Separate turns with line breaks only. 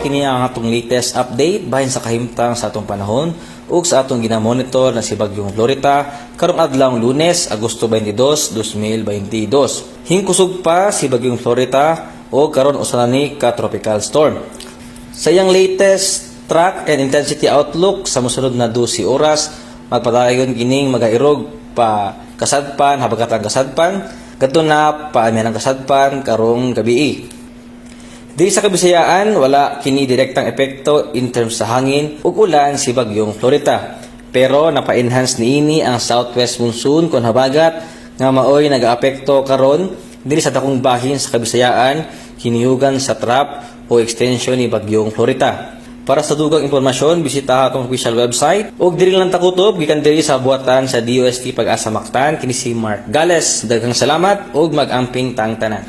Kini ang atong latest update bahin sa kahimtang sa atong panahon ug sa atong ginamonitor na si Bagyong Florita karong adlaw Lunes, Agosto 22, 2022. Hingkusog pa si Bagyong Florita o karon usa na ni ka tropical storm. Sa iyang latest track and intensity outlook sa mosunod na 12 oras, magpadayon kining magairog pa kasadpan, habagatang kasadpan, kadto na pa amihanang kasadpan karong gabii. Diri sa Kabisayaan, wala kini direktang epekto in terms sa hangin ug ulan si Bagyong Florita. Pero napa-enhance niini ang southwest monsoon kon habagat nga maoy nagaapekto karon diri sa dakong bahin sa Kabisayaan, hiniyugan sa trough o extension ni Bagyong Florita. Para sa dugang impormasyon, bisita atong official website ug diri lang takutob gikan diri sa buhatan sa DOST Pag-asa Mactan. Kini si Mark Gales. Daghang salamat ug mag-amping tang tanan.